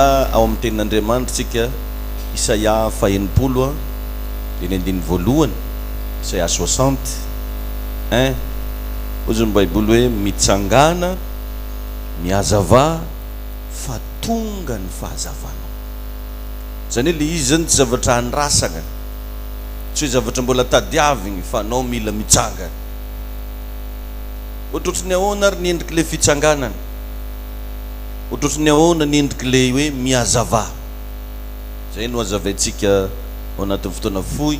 Mbola ao amin'ny Tenin'Andriamanitra isika, Isaia faha-60 dia ny andininy voalohany, Isaia soixante, un, hozy ny Baiboly hoe, Mitsangàna, mihazavà, fa tonga ny fahazavanao. Izany hoe ilay izy izany tsy zavatra andrasana, tsy hoe zavatra mbola tadiaviny fa anao mila mitsangana. Ohatrohatry ny ahoana ary ny endrik'ilay fitsanganana? Ohatrohatry ny ahoana ny endrik'ilay hoe mihazava? Izay no hazavaintsika ao anatin'ny fotoana fohy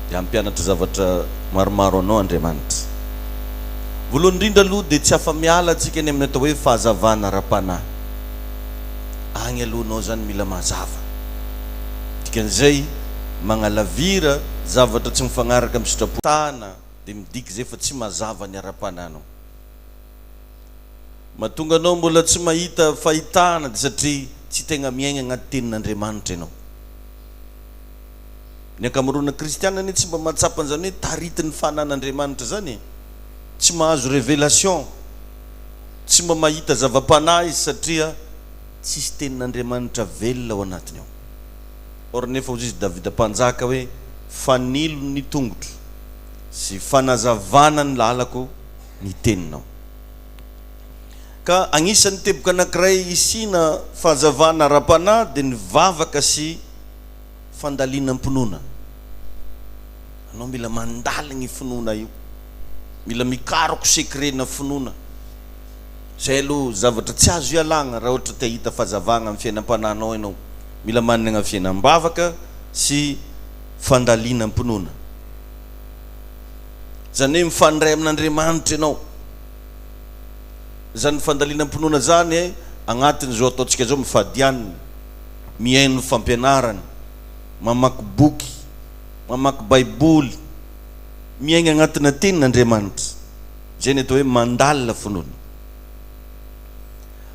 dia hampianatra zavatra maromaro anao Andriamanitra. Voalohany indrindra aloha dia tsy afa-miala antsika ny amin'ny atao hoe fahazavana ara-panahy. Agny aloha anao zany mila mazava. Dikan'izay magnalavira zavatra tsy mifagnaraka amin'ny sitrapo. Tana dia midika izay fa tsy mazava ny ara-panahinao. Mahatonga anao mbola tsy mahita fahitana dia satria tsy tegna miaigna agnaty tenin'Andriamanitra ianao. Ny ankamaroana kristiana anie tsy mba mahatsapa an'izany hoe taritin'ny fanan'Andriamanitra izany e. Tsy mahazo révélation, tsy mba mahita zava-panahy izy satria tsisy tenin'Andriamanitra velona ao anatiny ao. Or nefa hozy izy Davida mpanjaka hoe fanilo ny tongotro sy fanazavana ny lalako ny teninao. Ka agnisan'ny teboka anankiray hisiana fahazavana ara-panahy dia ny vavaka sy fandalinam-pinoana. Anao mila mandaligny finoana io. Mila mikaroko secret-na finoana. Zay aloha zavatra tsy azo ialagna raha ohatra te hahita fahazavagna amin'ny fiainam-panahinao ianao. Mila managna fiainam-bavaka sy fandalinam-pinoana. Izany hoe mifandray amin'Andriamanitra ianao. Izany fandalinam-pinoana izany agnatin'izao ataontsika izao mifady hanina, mihaino fampianarana, mamaky boky, mamaky baiboly, miaigna agnatina tenin'Andriamanitra. Izay ny atao hoe mandalina finoana.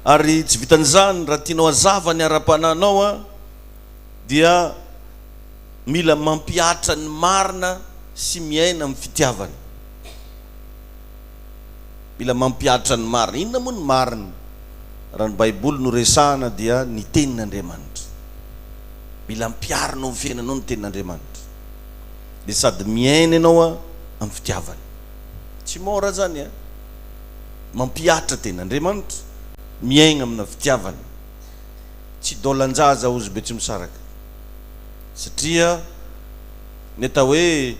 Ary tsy vitan'izany, raha tianao hazava ny ara-panahinao dia mila mampihatra ny marina sy miaina amin'ny fitiavana. Mila mampihatra ny marina. Inona moa ny marina? Raha ny Baiboly no resahana dia ny Tenin'Andriamanitra. Mila ampiharinao amin'ny fiainanao ny Tenin'Andriamanitra. Dia sady miaina ianao amin'ny fitiavana. Tsy mora izany an! Mampihatra Tenin'Andriamanitra, miaina amina fitiavana. Tsy dolan-jaza hozy Betsimisaraka. Satria ny atao hoe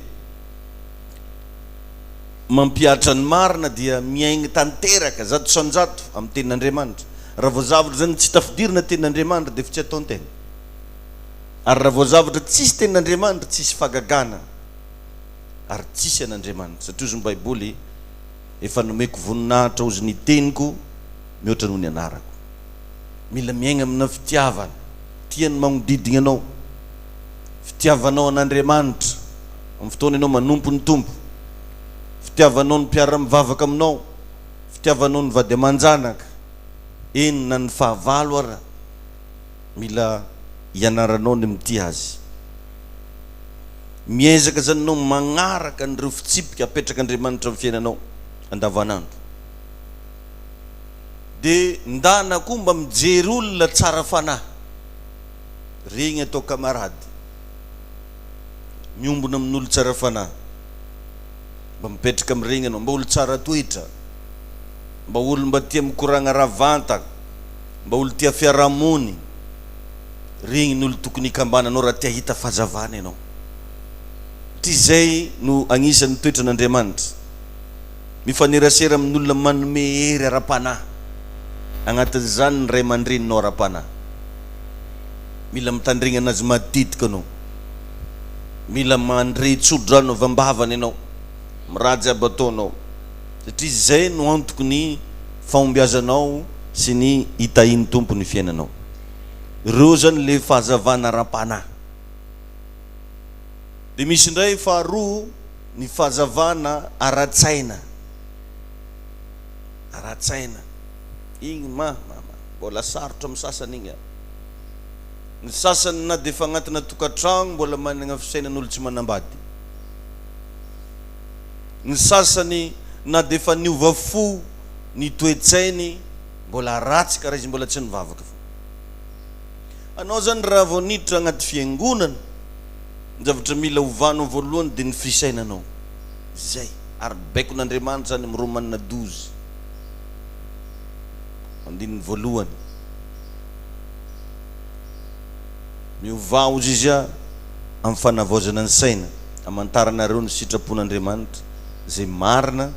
mampihatra ny marina dia miaigny tanteraka 100% amin'ny tenin'Andriamanitra. Raha vao zavatra zany tsy tafidirina tenin'Andriamanitra dia efa tsy ataon-tegna. Ary raha vao zavatra tsisy tenin'Andriamanitra tsisy fahagagana ary tsisy an'Andriamanitra. Satria hozy ny baiboly efa nomeko voninahitra hozy ny teniko mihoatra noho ny anarako. Mila miaigna amina fitiavana, tia ny magnodidigna anao, fitiavanao an'Andriamanitra amin'ny fotoana ianao manompo ny Tompo, fitiavanao ny mpiara-mivavaka aminao, fitiavanao ny vady aman-janaka, eny na ny fahavalo ara, mila ianaranao ny mitia azy. Miezaka zany ianao magnaraka an'ireo fitsipika apetrak'Andriamanitra amin'ny fiainanao andavanandro. De ndana koa mba mijery olona tsara fanahy, regny atao camarade, miombona amin'olo tsara fanahy, mba mipetraka amin'iregny anao, mba olo tsara toetra, mba olo mba tia mikoragna raha vantagna, mba olo tia fiarahamony, regny ny olo tokony hikambananao raha te hahita fahazavana ianao, satria zay no agnisan'ny toetran'Andriamanitra. Mifanerasera amin'olona manome hery ara-panahy, agnatin'izany ny ray aman-dreninao ara-panahy. Mila mitandregny anazy matetika anao. Mila mandre tso-drano avy am-bavany ianao amin'ny raha jiaby ataonao, satria izay no antoky ny fahombiazanao sy ny hitahian'ny Tompo ny fiainanao. Ireo zany le fahazavana ara-panahy. Dia misy indray faharoa. Ny fahazavana ara-tsaina, ara-tsaina, igny ma, ma, ma, mbola sarotra amin'ny sasany igny a. Ny sasany na dia efa agnatina tokantragno mbola managna fisainan'olo tsy manambady. Ny sasany na dia efa niova fo ny toe-tsainy mbola ratsy karaha izy mbola tsy nivavaka fô. Anao zany raha vao niditra agnaty fiangonana, ny zavatra mila ovanao voalohany dia ny fisainanao. Zay. Ary baikon'Andriamanitra any amin'ny Romana 12, andininy voalohany. Miovà hozy izy amin'ny fanavaozana ny saina, hamantaranareo ny sitrapon'Andriamanitra, izay marina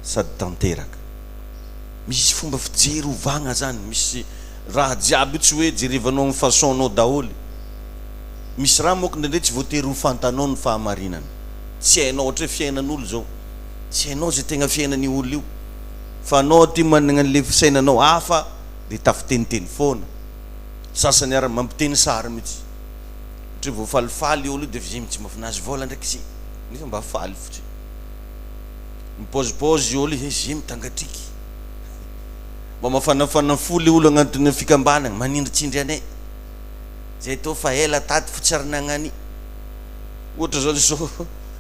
sady tanteraka. Misy fomba fijery ovagna zany, misy raha jiaby io tsy hoe jerevanao amin'ny façon-nao daholo. Misy raha manko indraindray tsy voatery ho fantanao ny fahamarinana. Tsy hainao, ohatra hoe fiainan'olo zao, tsy hainao izay tegna fiainan'io olo io, fa anao aty managna an'le fisainanao hafa de tafiteniteny foana. Sasany ary mampiteny sary mihitsy. Ohatra hoe vao falifaly io olo io de efa zay mihitsy mba nahazo vola ndraiky izy, nefa mba faly fotsiny. Mipaozipaozy io olo io, he zay mitangatriky. Mba mafanafana fo le olo agnatin'ny fikambanagna, manindritsindry anay. Zay tô fa ela tato fo tsy ary nagnani. Ohatra zany zao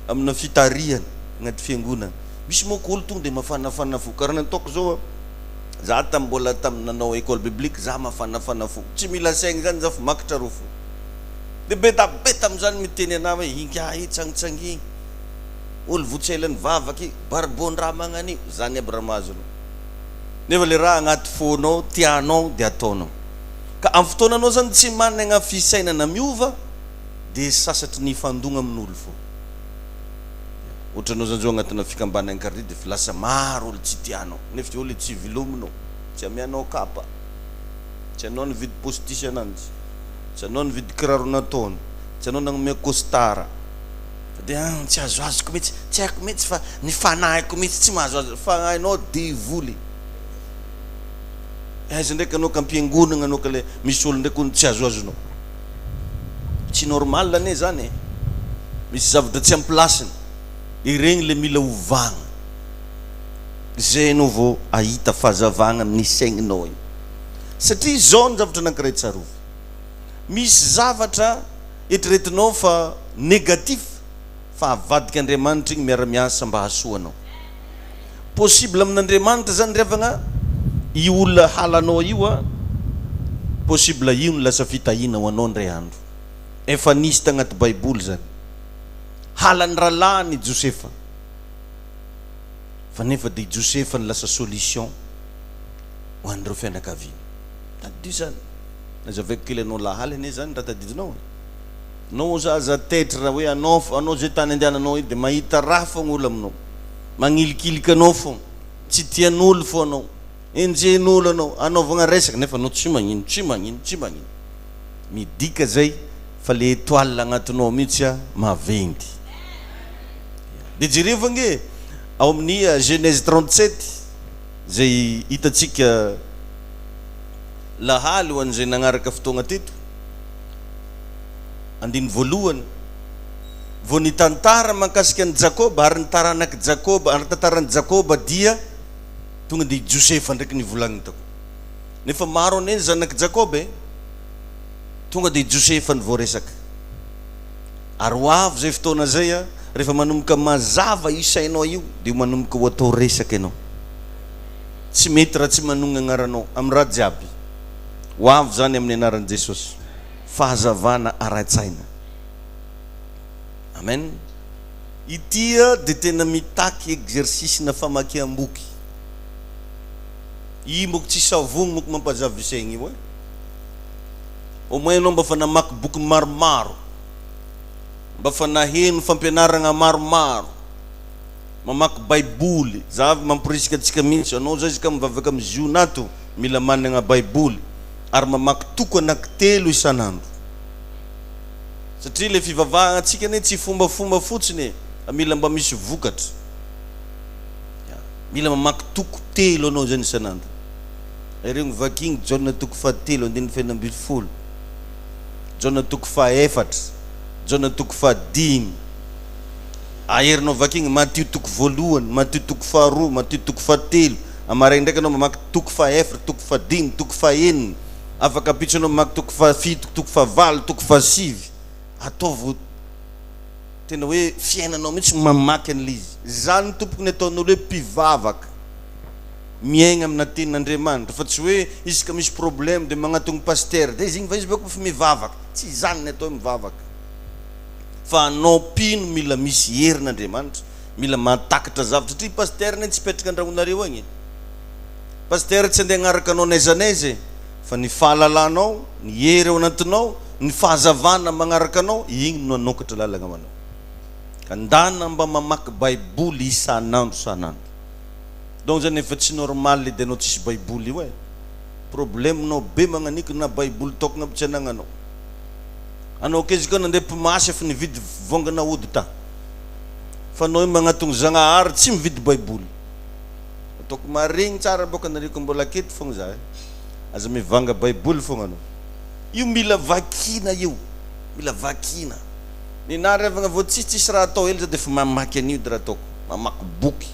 amina fitarihana agnaty fiangonana, misy manko olo tonga de mafanafana fo, karaha nataoko zao a, za tam mbola tam nanao école biblique za mafanafana fo, tsy mila asaigny zany za fa makatra rô fo, de be da be tamzany miteny anah hoe ingahy tsangitsangigny, olo vo tsy ela nivavaka i, barbon-draha magnanio, zany aby raha mahazo anao, nefa le raha agnaty fônao tianao de ataonao. Ka amin'ny fotoana anao zany tsy managna fisainana miova de sasatry ny hifandogna amin'olo fô. Ohatra anao zany zao agnatina fikambanagna kary de efa lasa maro olo tsy tianao nefa olo tsy velominao, tsy amianao kapa, tsy anao nividy postisy ananjy, tsy anao nividy kiraro nataony, tsy anao nagnome costard fa de an tsy azoazoko mihitsy, tsy haiko mihitsy fa ny fanahiko mihitsy tsy mahazoazo, fagnahinao devoly. Aiza ndraiky anao ka am-piangonagna anao ka le misy olo ndraiky hono tsy azoazonao. Tsy normal anie zany e. Misy zavatra tsy am-plasiny. Iregny le mila ovagna. Zay anao vao ahita fahazavagna amin'ny saigninao igny. Satria zao ny zavatra anankiray tsarovy. Misy zavatra eritreretinao fa négatif fa avadik'Andriamanitra igny miara-miasa mba hahasoa anao. Possible amin'Andriamanitra zany ry havagna io olona halanao io a, possible io no lasa fitahiana ho anao ndray andro. Efa nisy tagnaty baiboly zany. Halan'ny rahalahiny i Josefa fa nefa dia i Josefa no lasa solution ho an'ireo fianakaviany. Tadidio zany. Nazavaiko kely anao lahaly anie zany raha tadidinao e. Anao oza aza taitra raha hoe anao anao zay tany andehananao io dia mahita raha fogna olo aminao. Magnilikiliky anao fogna, tsy tian'olo fô anao, enjehin'olo anao, anaovagna resaka nefa anao tsy magnino, tsy magnino, tsy magnino. Midika zay fa le étoile agnatinao mihitsy a maventy. De jerevo ange ao amin'ny Genèse 37 zay hitantsika lahaly ho an'izay nagnaraka fotoagna teto, andininy voalohany. Vao nitantara mahakasika an'i Jakoba ary ny taranak'i Jakoba ary ny tantaran'i Jakoba dia tonga dia i Josefa ndraiky nivolagniny tako. Nefa maro anie ny zanak'i Jakoba e! Tonga dia i Josefa no voaresaka. Ary ho avy izay fotoana izay a, rehefa manomboka mazava io sainao io dia manomboka ho atao resaka ianao. Tsy mety raha tsy manogna agnaranao amin'ny raha jiaby. Ho avy izany amin'ny anaran'i Jesosy. Fahazavana ara-tsaina. Amen. Ity dia tena mitaky exercice-na famakiam-boky. Io moko tsy savogno moko mampazava saigny io e. Au moins anao mba fa namaky boky maromaro, mba fa naheno fampianaragna maromaro, mamaky baiboly, za avy mamporisika antsika mihitsy, anao zao izy ka mivavaka amy ziona ato, mila managna baiboly ary mamaky toko anaky telo isan'andro. Satria le fivavahagna antsika anie tsy fombafomba fotsiny e, fa mila mba misy vokatra. Ya, mila mamaky toko telo anao zany isan'andro. Aregno vakigny Jaona toko fahatelo andininy faha-16, Jaona toko fahaefatra, Jaona toko fahadimy. Aherinao vakigny Matio toko voalohany, Matio toko faharoa, Matio toko fahatelo. Amaray ndraiky anao mamaky toko fahaefatra, toko fahadimy, toko fahenina. Afaka ampitso anao mamaky toko fahafito, toko fahavalo, toko fahasivy. Ataovy tena hoe fiainanao mihitsy mamaky an'ilay izy. Izany tompoko ny ataon'olo hoe mpivavaka. Miaigna amina tenin'Andriamanitra fa tsy hoe isaka misy problème dia magnatogno pasitera dia izy igny fa izy bôka efa mivavaka. Tsy izany ny atao hoe mivavaka. Fa anao mpino mila misy herin'Andriamanitra, mila mahatakatra zavatra satria pasitera anie tsy hipetraka andragnonareo agny e. Pasitera tsy andeha agnaraka anao n'aiza n'aiza e. Fa ny fahalalanao, ny hery ao anatinao, ny fahazavana magnaraka anao, igny no hanokatra lalagna ho anao. Ka ndana mba mamaky baiboly isan'andro isan'andro. Donc zany efa tsy normal edy anao tsisy baiboly io e! Problème nao be magnaniky na baiboly tokagna aby tsy anagnanao. Anao k'izy koa nandeha mpimasy efa nividy vongana ody ta. Fa anao io magnatogno Zagnahary tsy mividy baiboly. Ataoko maregny tsara boka nareo ko mbola aketo fogna za e. Aza mivanga baiboly fogna anao. Io mila vakina io. Mila vakina. Nenah ry havagna vao tsisy tsisy raha atao hely za defa mamaky an'io edy raha ataoko. Mamaky boky.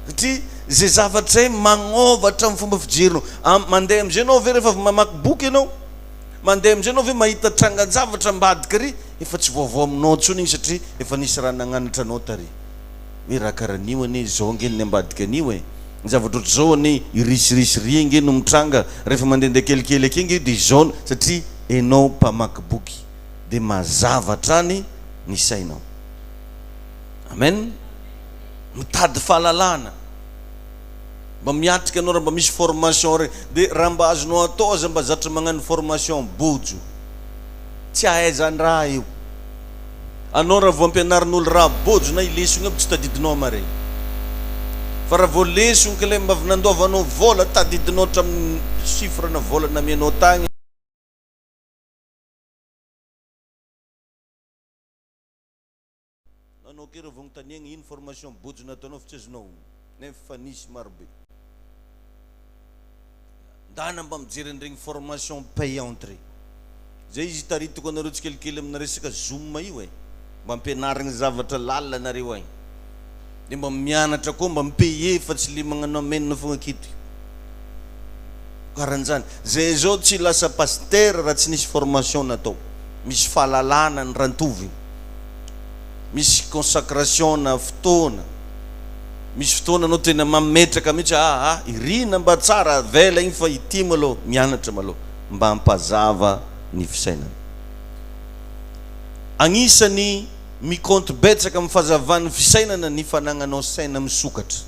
Satria izay zavatra izay magnova hatramin'ny fomba fijerinao. Am, mandeha amin'izay ianao ve rehefa avy mamaky boky ianao? Mandeha amin'izay ianao ve mahita trangan-javatra ambadika ary? Efa tsy vaovao aminao intsony igny satria efa nisy raha nagnanatra anao tary. Hoe raha karaha an'io anie izao ange ny ambadika an'io e. Ny zavatra ohatr'izao anie irisirisy ry ange no mitranga rehefa mandehandeha kelikely akey ange dia izao no, satria ianao mpamaky boky dia mazava hatrany ny sainao. Amen. Mitady fahalalana. Mba miatrika anao raha mba misy formation regny. Dia raha mba azonao atao aza mba zatra magnano formation bojo. Tsy ahaizan-draha io. Anao raha vao ampianarin'olo raha bojo na i lesogna aby tsy tadidinao amaregny. Fa raha vao lesogna k'ilay mba avy nandoavanao vôla tadidinao hatramin'ny chiffre-na vôla namianao tagny. Anao kay raha vao agnontaniagna ino formation bojo nataonao fa tsy azonao nefa nisy maro be. Ndana mba mijery an'iregny formation payante regny. Zay izy itaritiko anareo tsikelikely amina resaka zoom io e. Mba ampianarigny zavatra lalina anareo agny. De mba mianatra koa mba mi-payer fa tsy le magnano amen fogna aketo io. Karan'izany. Zay zao tsy lasa pasitera raha tsy nisy formation natao. Misy fahalalana nirantovigny. Misy consacration na fotoana. Misy fotoana anao tena mametraka mihitsy aa irina mba tsara avela igny fa ity malôha mianatra malôha mba hampazava ny fisainana. Agnisany mi-compte betsaka amin'ny fahazavan'ny fisainana ny fanagnanao saina misokatra,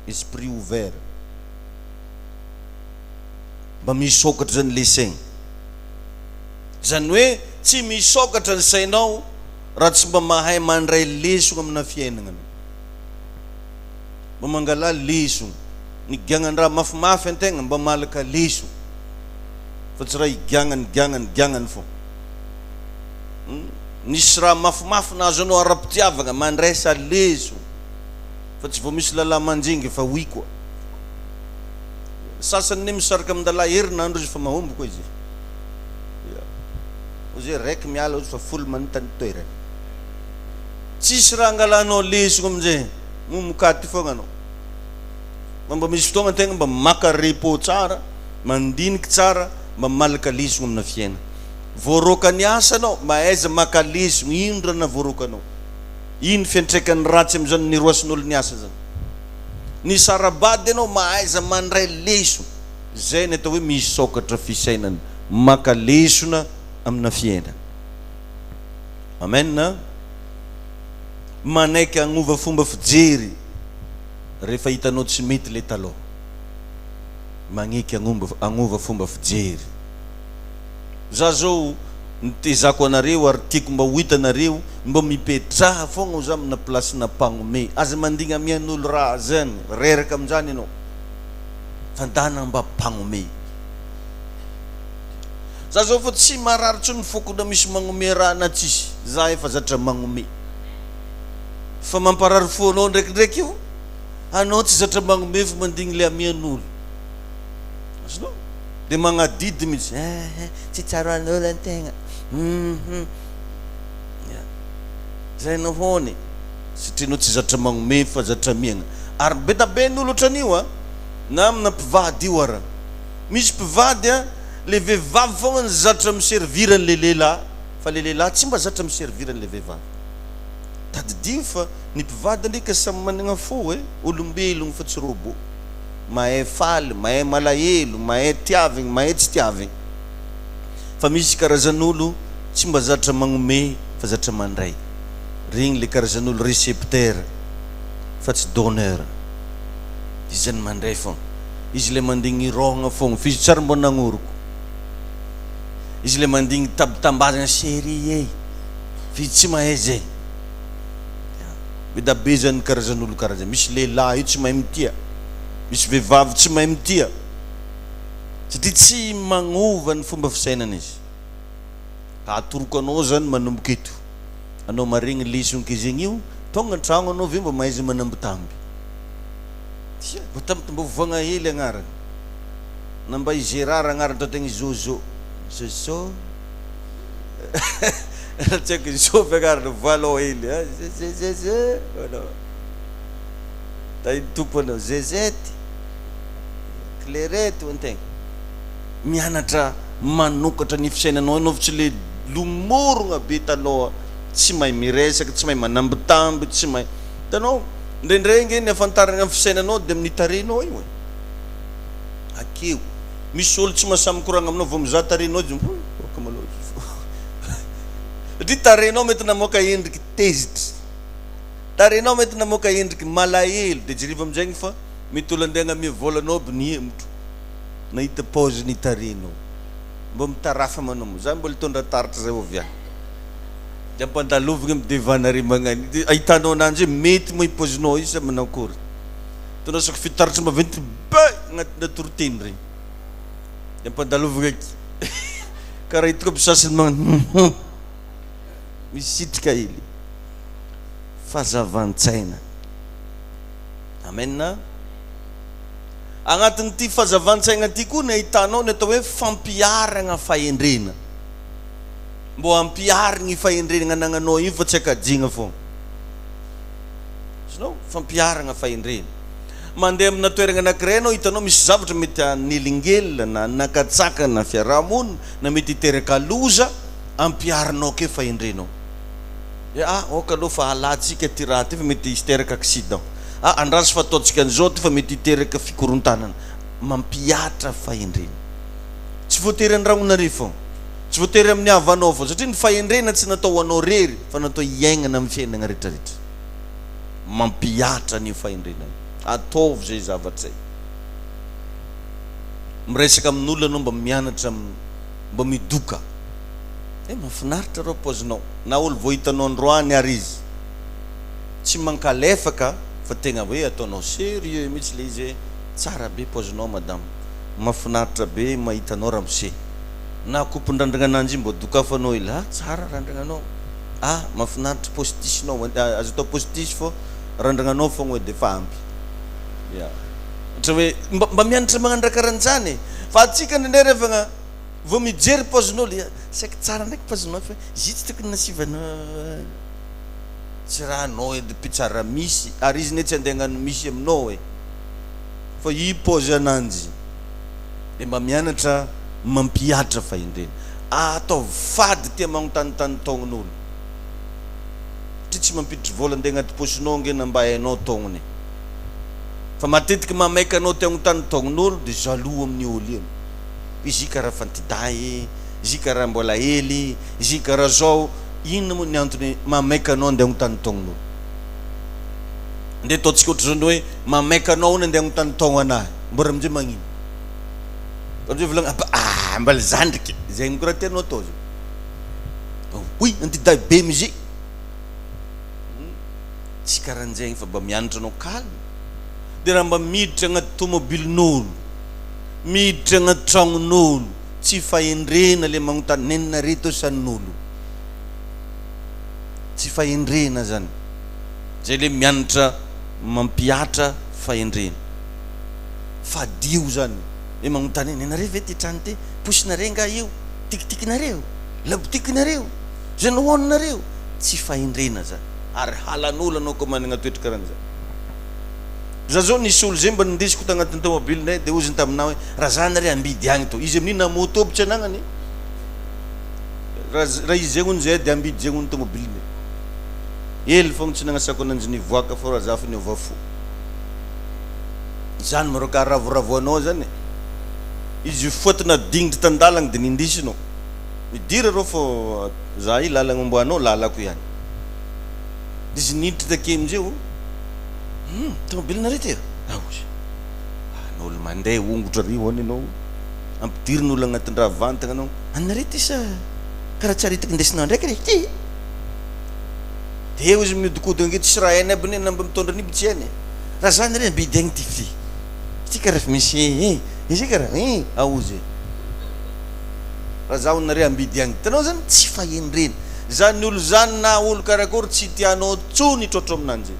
esprit ouvert. Mba misokatra zany le saigny. Zany hoe tsy misokatra ny sainao raha tsy mba mahay mandray lesogna amina fiaignana anao. Mba mangalà lesogna. Ny giagnan-draha mafimafy antegna mba malaka lesogna. Fa tsy raha igiagnany giagnany giagnany fô. Nisy raha mafimafy nahazo anao ara-pitiavagna, mandraisa lesogna. Fa tsy vao misy lalahy manjinga efa oui koa. Sasany ne misaraka amin-dalahy herinandro izy fa mahomby koa izy. Ya. Ozy hoe raiky miala ozy fa folo manota ny toerany. Tsisy raha angalanao lesogna amin'izay. Momokaty foagna anao. Fa mba misy fotoagna antegna mba maka repos tsara, mandiniky tsara, mba malaka lesogna amina fiainana. Voaroaka ny asa anao, mahaiza maka lesogna, ino raha nahavoaroaka anao? Ino fiantraikany ratsy amin'izany niroasin'olo niasa zany? Nisara-bady ianao, mahaiza mandray lesona. Zay ny atao hoe misokatra fisainana, maka lesona amina fiainana. Amen. Manaiky hagnova fomba fijery rehefa hitanao tsy mety le taloha. Magneky hagnova fomba fijery. Za zao nitezako anareo ary tiako mba ho hitanareo mba mipetraha fogna ho za amina place na mpagnome aza mandigna amian'olo raha zany reraka aminjany enao fa ndana mba mpagnome za zao fa tsy marary tsony foko na misy magnome raha na tsisy za efa zatra magnome fa mamparary fo anao ndraikindraiky io anao tsy zatra magnome fa mandigny le amian'olo Azonao? Dia magnadidy mihitsy, eh, tsy tsaroan'olo antegna, hum. Ya. Zay no hoany. Satria anao tsy zatra magnome fa zatra miagna. Ary be da be ny olo ohatran'io a, na amina mpivady io ara. Misy mpivady a, le vehivavy fogna no zatra mi-servir an'le lehilahy, fa le lehilahy tsy mba zatra mi-servir an'le vehivavy. Tadidio fa ny mpivady anie ka samy managna fo e, olombelogno fa tsy robot. mahay faly, mahay malahelo, mahay tiavigny, mahay tsy tiavigny. Fa misy karazan'olo tsy mba zatra magnome fa zatra mandray. Regny le karazan'olo recepteur fa tsy donneur. Izy zany mandray fogna. Izy le mandigny rôhagna fogna f'izy tsy ary mbô nagnoroko. Izy le mandigny tabitambazagna chérie e, f'izy tsy mahay zay. Be da be zany karazan'olo karaha zay. Misy lehilahy io tsy mahay mitia, misy vehivavy tsy mahay mitia satria tsy magnova ny fomba fisainana izy. Ka atoroko anao zany manomboka eto, anao maregny lesona ke zegny io, tonga an-tragno anao avy eo mba mahaiza manambitamby. Tsia, mba tambitamby mba ovaogna hely agnarany, na mba i Gérard agnarany atao tegna i Zozo, Zozo. Tsy haiko zovy agnarany voalao hely a zezezeze anao. Tahin'ny Tompo anao zezety, clairette hoy an-tegna. Mianatra manokatra ny fisainanao ianao fa tsy le lomorogna be taloha tsy mahay miresaka, tsy mahay manambitamby, tsy mahay hitanao indraindray ange ny ahafantarana ny fisainanao dia amin'ny tarehinao io e. Akeo. Misy olo tsy mahasahy mikoragna aminao vao mizaha tarehinao izy hoy aoka malôha izy fô satria tarehinao mety namoaka endriky tezitry, tarehinao mety namoaka endriky malahelo de jereva aminjegny fa mety olo andeha agnamia vôla anao aby nihemotro nahita paoziny tarehinao mbô mitarafa manao moa za mbola hitondra taratra zay ovy agny de ampandalovigny amy devant nare magnano de ahitanao ananjy hoe mety moa i paozinao io sa manakôry. Tondrasako fitaratra maventy be agnatina toriteny regny. De ampandalovagna eky. Karaha hitako aby sasany magnano hum. Misitrika hely. Fazavan-tsaina. Amen. Agnatin'ity fazavan-tsaigna ty koa ny ahitanao ny atao hoe fampiharagna fahendrena. Mbô ampiharigny fahendrena anagnanao io fa tsy akajiagna fogna. Azonao? Fampiharagna fahendrena. Mandeha amina toeragna anankiray anao, hitanao misy zavatra mety hanelingelina na hanakatsakana fiarahamonina na mety hiteraka loza, ampiharinao akeo fahendrenao. Hoe ah, aoka aloha fa halantsika ty raha ty fa mety hiteraka accident. Ah, andraso fa ataontsika an'izao ty fa mety hiteraka fikorontanana. Mampihatra fahendrena. Tsy voatery andragnonare fô. Tsy voatery amin'ny havanao fô. Satria ny fahendrena tsy natao ho anao rery fa natao hiaignana amin'ny fiainagna retraretra. Mampihatra an'io fahendrena io. Ataovy izay zavatra izay. Miresaka amin'olona anao mba mianatra mba midoka. Eh mahafinaritra rô paozinao. Na olo vao hitanao androany ary izy. Tsy mankalefaka fa tegna hoe ataonao sérieux mihitsy le izy hoe tsara be paozinao madame. Mahafinaritra be mahita anao ramose. Na kopon-drandragna ananjy io mba dokafanao hely. Ah tsara randragnanao. Ah mahafinaritra postiche-nao. Aza atao postiche fô randragnanao fogna hoe defa ampy. Ya. Ohatra hoe mba mba mianatra magnano raha karahan'izany e. Fa antsika indraindray rehefa gna vao mijery paozin'olo ya saiky tsara ndraiky paozinao fa izy io tsy tokony nasivana tsy raha anao edy mpitsara misy ary izy ne tsy andeha hagnano misy aminao e. Fa i paozy ananjy dia mba mianatra mampihatra fahendrena. Ataovy fady tia magnontanintany taognon'olo. Satria tsy mampiditry vola andeha agnaty paosinao ange na mba hainao taognony e. Fa matetiky mahamaika anao te hagnontany taognon'olo dia jaloux amin'ny olo io. Izy karaha fantidahy, izy karaha mbola hely, izy karaha zao. Inona moa ny antony mahamaika anao andeha hagnontany taognon'olo? Andeha ataontsika ohatr'izany hoe mahamaika anao hono andeha hagnontany taogno anahy. Mbô raha amin'izay magnino? Raha amin'izay volagna, ah mbola zandriky. Zegny koa raha tianao atao zao. Hoy antidahy be mize. Tsy karanjegny fa mba mianatra anao calme. Dia raha mba miditra agnaty tomobilin'olo, miditra agnaty tragnon'olo, tsy fahendrena le magnontany neninare tô sa n'olo. Tsy fahendrena zany. Zay le mianatra mampihatra fahendrena. Fadio zany hoe magnontany hoe nenare ve ty trano ty, posinare nga io, tikitikinareo, labotikinareo, zay nohaninareo. Tsy fahendrena zany. Ary halan'olo anao koa managna toetra karan'izany. Za zao nisy olo zay mba nindesiko tagnatin'ny tomobilinay de hoziny taminah hoe raha za nare ambidy agny tô. Izy amin'iny na moto aby tsy anagnany. Raha raha izy zegny hono zay de ambidy zegny hono tomobilinay. Ela fogna tsy nagnasako ananjy nivoaka fô raha za fa niova fo. Zany ma rô ka ravoravoanao zany e. Izy fôtona dignitry tan-dalagna de nindisinao. Midira rô fô za io lalagna ombanao lalako ihany. De izy niditra take amizay ô, hum tomobilinareo ty? Aozy. Anao olo mandeha ongotra ry hoany anao, ampidirin'olo agnatin-draha vantagna anao, anareo ty sa karaha tsy ary hitako indesinao ndraiky re ty. De eo izy mihodinkodina ake tsisy raha hainy aby anie na mba mitondra an'io tsy hainy e. Raha zany re ambidy agny ty fy. Ty karaha efa misy eh eh izy karaha eh aozy e. Raha zaho nare ambidy agny. Hitanao zany tsy fahendrena. Zany olo zany na olo karakory tsy tianao tsony hitrotro aminanjy.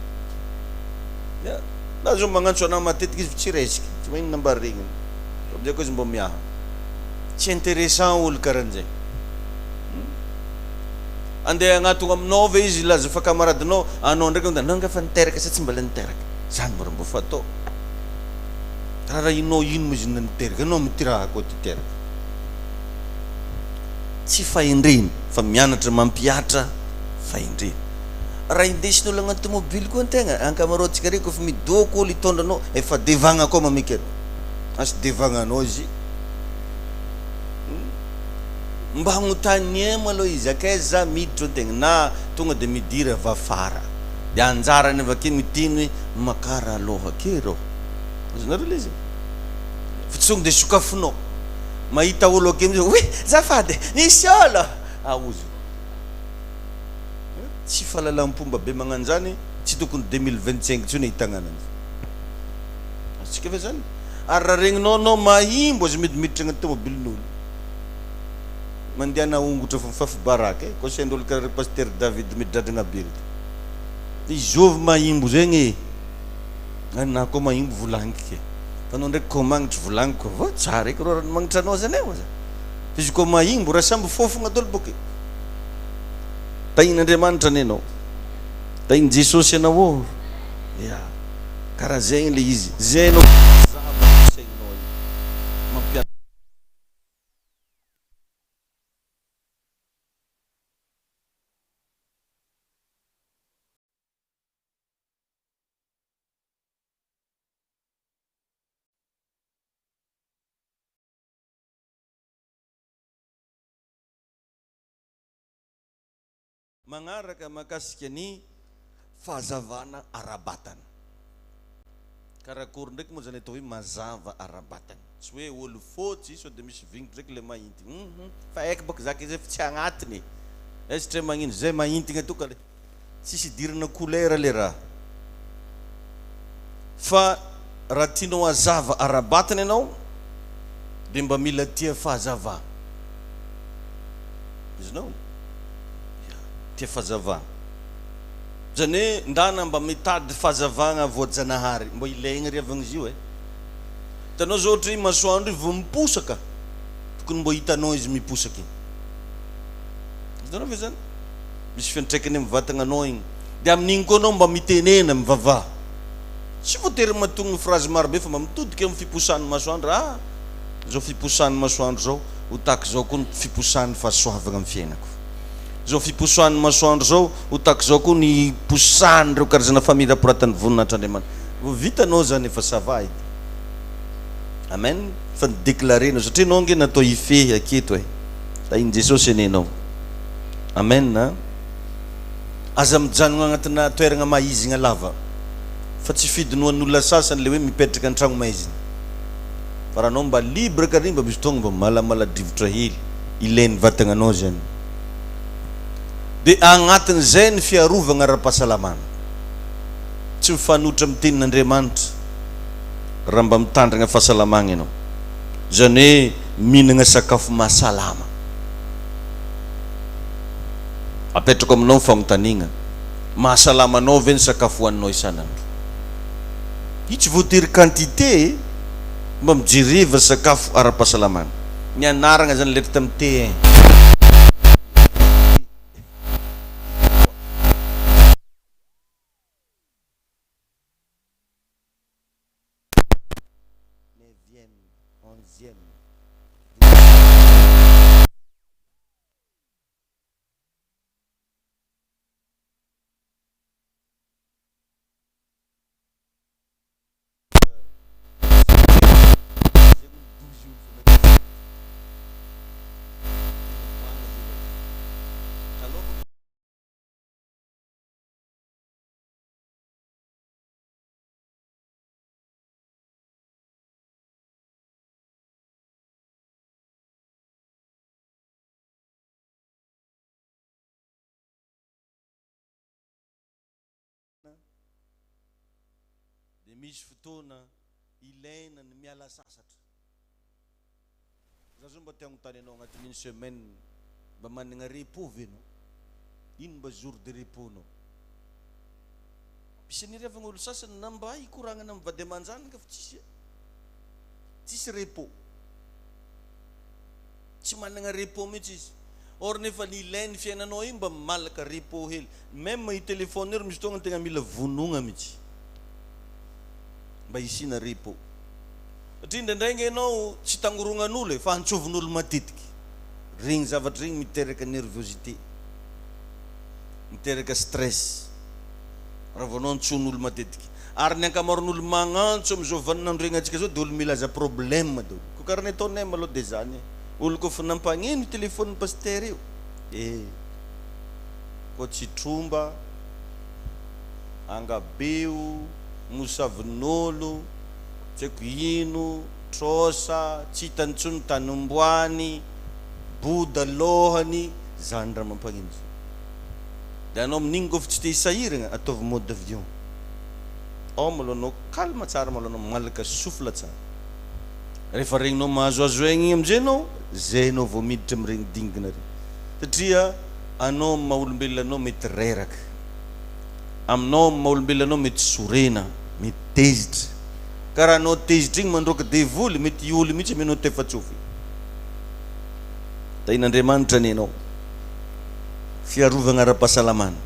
Ya, na zao magnantso anah matetika izy fa tsy raisiko, tsy magnino nambara regniny. Fa amizay koa izy mbô miaha. Tsy interessant olo karanjay. Andeha hagnatogno aminao ve izy hilaza fa camaradinao, anao ndraiky anao angaha fa niteraka sa tsy mbola niteraka? Zany mba mba fatao. Raharahianao ino moa izy na niteraka, anao mitiraha koa ty teraka. Tsy fahendrena fa mianatra mampihatra fahendrena. Raha indesin'olo agnaty tomobily koa antegna, ankamaroantsika reo kôfa midôko olo hitondra anao, efa devagna koa mamaiky anao. Asy devagna anao izy. Mba hagnotaniemo aloha izy akaiza za miditra antegna na tonga de midira avy afara de anjarany avake miteny hoe makara aloha ake rô azonareo le izy fa tsy tonga de sokafinao mahita olo ake amizay oe zafady misy olo aozy tsy fahalalam-pomba be magnanjany tsy tokony 2025 tsony ahitagna ananjy azontsika ve zany ary raha regninao anao mahimbo aza midimiditra agnaty tomobilin'olo Mandehana ongotra fa mifafy baraka e, koa sendra olo karaha ry Pasitera David midradragna be ry. Izôvy mahimbo zegny e? Na koa mahimbo volagniko ke. Fa anao ndraiky koa magnitry volagniko avao, tsara eky rô raha magnitry anao zany e oza. Fa izy koa mahimbo raha samby fôfogna dôlo bôka e. Tahin'Andriamanitra anie anao. Tahin'i Jesosy anao ô. Ya. Karaha zegny le izy. Zay anao zava saignao io. Mampianatra. Magnaraka mahakasika ny fahazavana ara-batana. Karakory ndraiky moa zany atao hoe mazava ara-batana? Tsy hoe olo fotsy sao dia misy vignitra ndraiky le mainty. Hum fa haiko baka zaka izay fa tsy agnatiny e. Aiza tre magnino zay maintigna to ka le tsisy idirana couleur le raha. Fa raha tianao hazava ara-batana ianao dia mba mila tia fahazavana. Azonao? Ya, tia fahazavana. Zany hoe ndana mba mitady fahazavagna voajanahary, mba ilaigna ry havagna izy io e. Hitanao zao ohatra hoe masoandro io vao miposaka, tokony mba hitanao izy miposaka iny. Hitanao ve zany? Misy fiantraikany amin'ny vatagnanao igny. Dia amin'igny koa anao mba mitenena, mivavaha. Tsy voatery mahatogno phrase marobe fa mba mitodika amin'ny fiposahan'ny masoandro, ah, zao fiposahan'ny masoandro zao, Ho tahaka izao koa ny fiposahan'ny fahasoavana amin'ny fiainako. Izao fiposahan'ny masoandro izao, ho tahaka izao koa ny hiposahan'ireo karazana famirapiratan'ny voninahitr'Andriamanitra. Vao vitanao izany efa ça va edy. Amen. Fa ni-declarer-nao satria ianao ange natao hifehy aketo e. Tahin'i Jesosy anie ianao. Amen a. Aza mijanona agnatina toeragna maizigna lava fa tsy fidinoan'olona sasany le hoe mipetraka an-tragno maizina. Fa raha anao mba libre kary mba misy fotoagna mba malamala-drivotra hely ilain'ny vatagnanao zany. Dia agnatin'izay ny fiarovagna ara-pahasalamana. Tsy mifanohitra amin'ny tenin'Andriamanitra raha mba mitandrigna fahasalamagna ianao. Izany hoe mihinagna sakafo mahasalama. Apetrako aminao ny fagnontaniagna, mahasalama anao ve ny sakafo hohaninao isan'andro? Io tsy voatery quantité e! Mba mijereva sakafo ara-pahasalamana. Ny anaragna zany lettre tamin'ny T un. Neuvième, onzième, douzième. misy fotoana ilaina ny miala sasatra. Za zao mba te hagnontany anao agnatin'ny une semaine mba managna repos ve anao? Ino mba jour de repos nao? Misy anirevagna olo sasany na mba hikoragnana amin'ny vady aman-janaka fa tsisy tsisy repos. Tsy managna repos mihitsy izy. Or nefa ny ilain'ny fiainanao io mba malaka repos hely. Même io téléphone io ry misy fotoagna tegna mila vonogna mihitsy. Mba hisiana repos. Satria indraindray nge ianao tsy tangorognan'olo e, fa antsovin'olo matetiky. Regny zavatra regny miteraka nervosité. Miteraka stress. Raha vao anao antsoin'olo matetiky. Ary ny ankamaroan'olo magnantso amin'izao vaninandro iainantsika zao dia olo milaza problème daholo. Koa karaha ny ataonay malôha dia zany e. Olo koa fa nampagneno io téléphone pasitera io eh. Koa tsy tromba, angabeo, mosavin'olo, tsy haiko ino, trosa, tsy hitany intsony tany omboany, boda lôhany, zany raha mampagnino zany. Dia anao amin'igny kôfa tsy te hisahiragna, ataovy mode avion. Ao malôha anao calme tsara malôha anao malaka souffle tsara. Rehefa regninao mahazoazo aigna igny amizay anao, zay anao vao miditra amin'iregny dingana regny. Satria anao amin'ny maha olombelona anao mety reraka. Aminao amin'ny maha olombelona anao mety sorena, mety tezitra. Ka raha anao tezitra igny mandroaka devoly, mety hioly mihitsy amenao tefatsofy. Tahin'Andriamanitra anie anao. Fiarovagna ara-pahasalamana.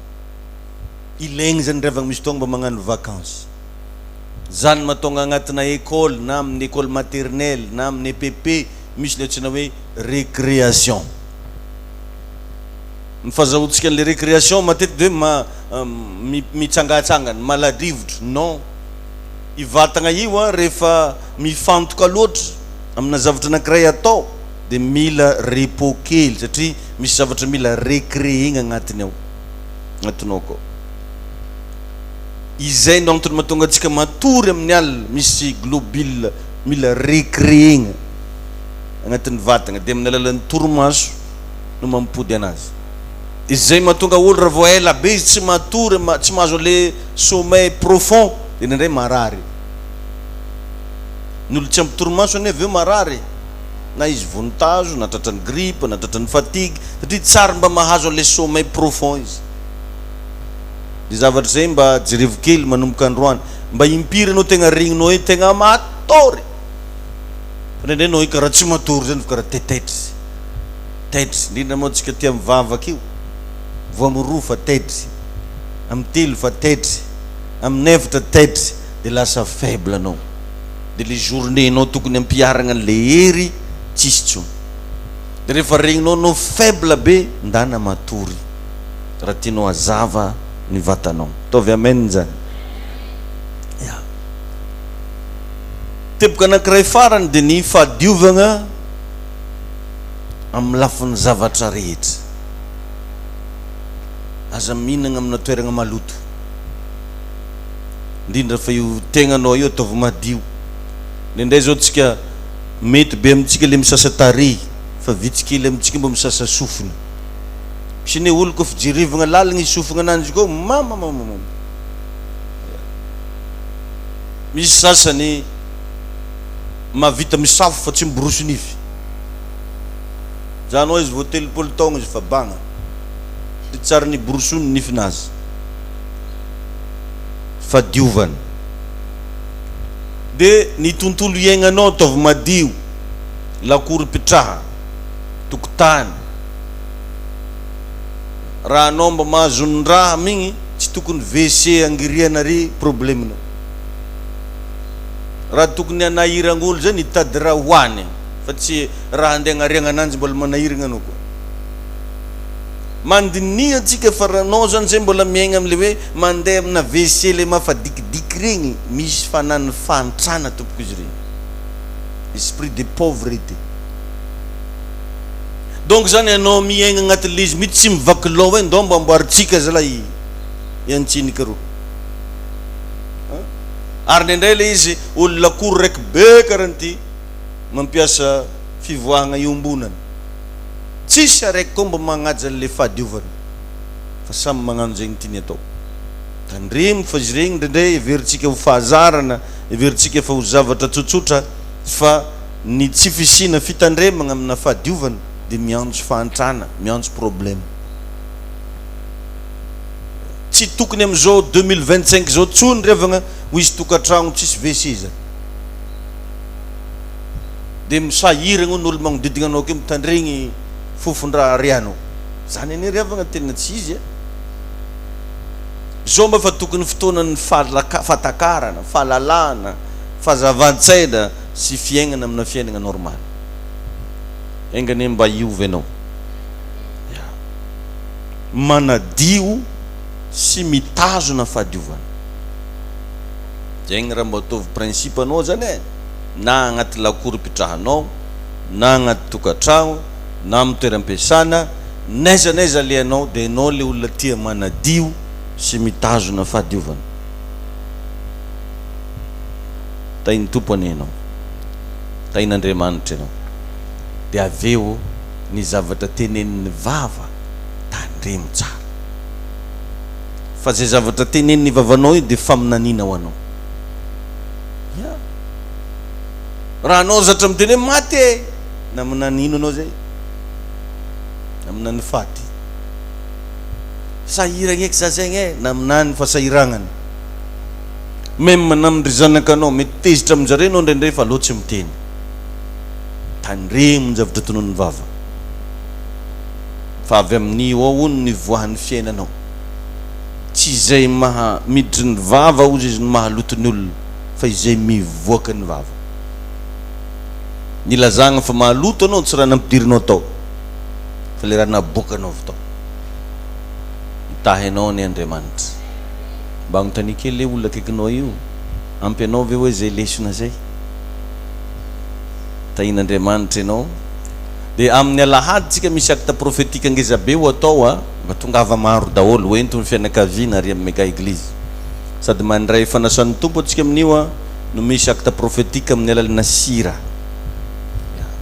Ilaigny zany ry havagna misy fotoagna mba magnano vacances. Zany mahatonga agnatina école na amin'ny école maternelle na amin'ny EPP misy le antsoina hoe récréation. Ny fazahoantsika an'le récréation matetika de hoe ma mitsangatsangana, maladrivotra. Non. I vatagna io an rehefa mifantoka loatra amina zavatra anankiray atao de mila repos kely satria misy zavatra mila recréer-gna agnatiny ao, agnatinao akao. Izay no antony mahatonga antsika matory amin'ny alina, misy globule mila recréer-gna agnatin'ny vatagna dia amin'ny alalan'ny torimaso no mampody anazy. Izay mahatonga olo raha vao ela be izy tsy matory, tsy mahazo an'le sommeil profond dia indraindray marary. Ny olo tsy ampy torimaso anie avy eo marary e, na izy vonintazo, na tratran'ny grippe, na tratran'ny fatigue, satria tsary mba mahazo an'le sommeil profond izy. Zay zavatra zay mba jerevo kely manomboka androany. Mba impiry anao tegna regninao hoe tegna matory. Fa indraindray anao hoe karaha tsy matory zany fa karaha taitaitry. Taitry. Indrindra moa antsika tia mivavaka io. Vao amin'ny roa fa taitry. Amin'ny telo fa taitry. Amin'ny efatra taitry. Dia lasa faible anao. Dia le journée nao tokony ampiharagna an'le hery tsisy intsony. Dia rehefa regninao anao faible be, ndana matory. Raha tianao hazava ny vatanao. Ataovy amen zany. Ya. Teboka anankiray farany dia ny fahadiovagna amin'ny lafiny zavatra rehetra. Aza mihinagna amina toeragna maloto. Indrindra fa io tegnanao io ataovy madio. Indraindray zao tsika mety be amintsika le misasa tarehy fa vitsy kely amintsika mba misasa sofina. Misy anie olo koa fijerevagna lalagna i sofigna ananjy koa mamamamamam. Misy sasany mahavita misafo fa tsy miborosy nify. Zany hoa izy vao 30 taogno izy fa bagna. De tsary niborosony nifinazy. Fadiovana. De ny tontolo iaignanao ataovy madio, lakoro ipitraha. tokotany. Raha anao mba mahazo ny raha amin'igny tsy tokony WC angiriana ry problème-nao. Raha tokony hanahiragna olo zay nitady raha hoany fa tsy raha andeha agnariagna ananjy mbola manahiragna anao koa. Mandiniha antsika fa raha anao zany zay mbola miaigna amle hoe mandeha amina WC le mafadikidiky regny misy fanan'ny fahantrana tompoko izy regny. Esprit de pauvreté. Donc zany ianao miaigna agnatin'le izy mihitsy tsy mivaky loha hoe ndao mba amboarintsika zalahy i antsinika rô. Ary indraindray le izy olo lakoro raiky be karahan'ity mampiasa fivoahagna iombonana. Tsisy araiky koa mba magnaja an'le fahadiovana fa samy magnano zegny tiany atao. Tandremo fa izy ireny indraindray heverintsika ho fahazarana, heverintsika fa ho zavatra tsotsotra fa ny tsy fisiana fitandremagna amina fahadiovana dia miantso fahantrana, miantso problème. Tsy tokony amin'izao 2025 izao tsony ry havagna ho hisy tokantragno tsisy WC zany. Dia misahiragna hono olo magnodidigna anao akeo mitandregny fofon-draha arianao. Zany anie ry havagna tena tsy izy e. Izao mba efa tokony fotoanan'ny fahatakarana, fahalalana, fahazavan-tsaina sy fiaignana amina fiaignana normal. Enga anie mba hiova ianao. Ya. Manadio sy mitazona fahadiovana. Zegny raha mba ataovy principe anao zany e, na agnaty lakoro ipitrahanao, na agnaty tokantragno, na amin'ny toeram-piasana, n'aiza n'aiza alehanao dia ianao le olona tia manadio sy mitazona fahadiovana. Tahin'ny Tompo anie ianao. Tahin'Andriamanitra ianao. Dia avy eo ny zavatra tenenin'ny vava tandremo tsara. Fa izay zavatra tenenin'ny vavanao io dia faminaniana ho anao. Ya. Raha anao zatra miteny hoe maty e! Naminany ino anao zay? Naminany faty. Sahiragna eky za zegny e! Naminany fahasahiragnana. Même na amin-dry zanakanao, mety tezitra amin-jareo anao indraindray fa aleo tsy miteny. Tandremo ny zavatra tonon'ny vava. Fa avy amin'io ao hono ny nivoahan'ny fiainanao. Tsy izay maha miditry ny vava hozy izy no mahaloto ny olona fa izay mivoaka ny vava. Nilazagna fa maloto anao tsy raha nampidirinao tao fa le raha naboakanao avy tao. Mitahy anao anie Andriamanitra. Mba agnontania kely le olona akaikinao io, ampy anao ve hoe zay lesona zay? Tahin'Andriamanitra ianao. Dia amin'ny alahady tsika misy acte prophétique ngeza be ho atao a, mba tongava maro daholo, ho ento ny fianakaviana ary amin'ny Mega Eglise. Sady mandray fanasan'ny Tompo antsika amin'io a. no misy acte prophétique amin'ny alalana sira.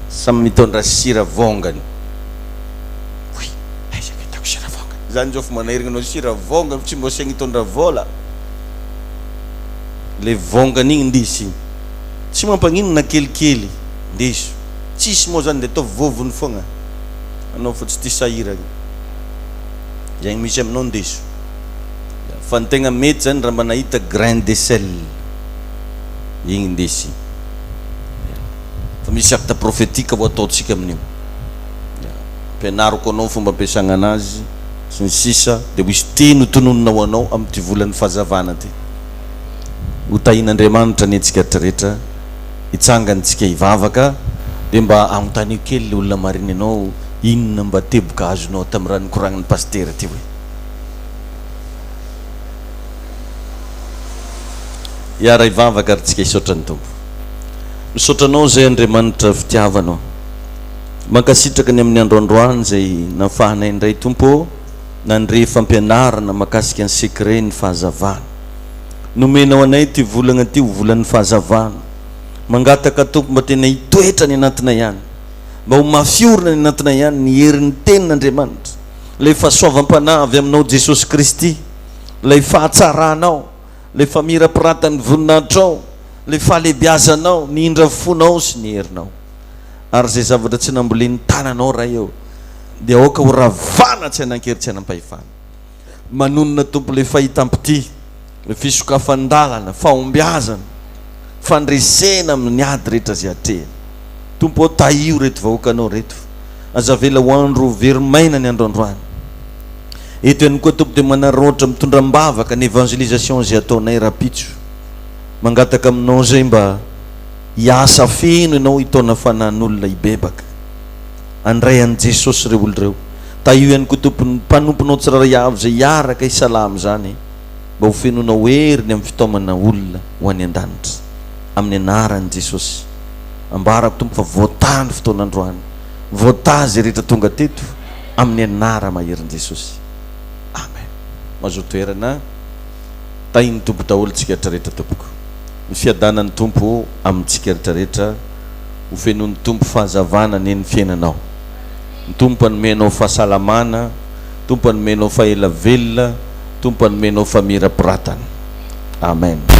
Samy mitondra sira vongany. Oy, aiza ka hitako sira vongany? Zany zao fa manairigna anao sira vongany fa tsy mbo asaigny hitondra vôla. Le vongany igny ndesy igny. Tsy mampagnino na kelikely, ndeso. Tsisy moa zany de ataovy vovony fogna. Anao fa tsy tia sahiragna. Zegny misy aminao ndeso. Fa ny tegna mety zany raha mba nahita grain de sel igny ndesy. Fa misy acte prophétique ho ataontsika amin'io. Ampianariko anao ny fomba ampiasagna anazy sy ny sisa dia ho hisy teny ho tononina ho anao amin'ity volan'ny fahazavana ty. Ho tahin'Andriamanitra anie tsika rehetra. Hitsangana tsika hivavaka dia mba agnontanio kely le olona mariny anao inona mba teboka azonao tamin'ny raha nikoragnin'ny pasitera teo e. Hiara hivavaka ary tsika hisaotra ny Tompo. Misaotra Anao izay Andriamanitra fitiavana ô. Mankasitraka ny amin'ny andro androany izay nafahanay indray Tompo ô nandre fampianarana makasika ny secret ny fahazavana. Nomenao anay ity volagna ity ho volan'ny fahazavana. Mangataka Tompo mba tena hitoetra any anatinay any. Mba ho mafy orina any anatinay any ny herin'ny tenin'Andriamanitra. Ilay fahasoavam-panahy avy aminao Jesosy Kristy, ilay fahatsaranao, ilay famirapiratan'ny voninahitrao, ilay fahalehibiazanao, ny indra fonao sy ny herinao. Ary izay zavatra tsy nambolen'ny tananao Ray ô, dia aoka ho ravana tsy hanan-kery tsy hanam-pahefana. Manonona Tompo ilay fahitam-pitia, ilay fisokafan-dalana, fahombiazana, fandresena amin'ny ady rehetra izay atrehina. Tompo ô, tahio ireto vahoakanao ireto. Aza avela ho andro very maina ny andro androany. Eto ihany koa Tompo dia manaraotra mitondra am-bavaka ny evangelisation izay ataonay rahampitso. Mangataka aminao izay mba hiasa feno ianao hitaona fanahin'olona hibebaka. Handray an'i Jesosy ireo olona ireo. Tahio ihany koa Tompo ny mpanomponao tsirairay avy izay hiaraka hisalahy amin'izany mba ho fenoinao hery ny amin'ny fitaomana olona ho any an-danitra. Amin'ny anaran'i Jesosy. Ambarako Tompo fa voatahy ny fotoana androany. Voatahy izay rehetra tonga teto amin'ny anara-maherin'i Jesosy. Amen. Mazoa toerana. Tahin'ny Tompo daholo tsika rehetra tompoko. Ny fiadanan'ny Tompo amintsika rehetra rehetra. Ho fenoin'ny Tompo fahazavana anie ny fiainanao. Ny Tompo hanome anao fahasalamana, Tompo hanome anao fahela velona. Tompo hanome anao famirapiratana. Amen.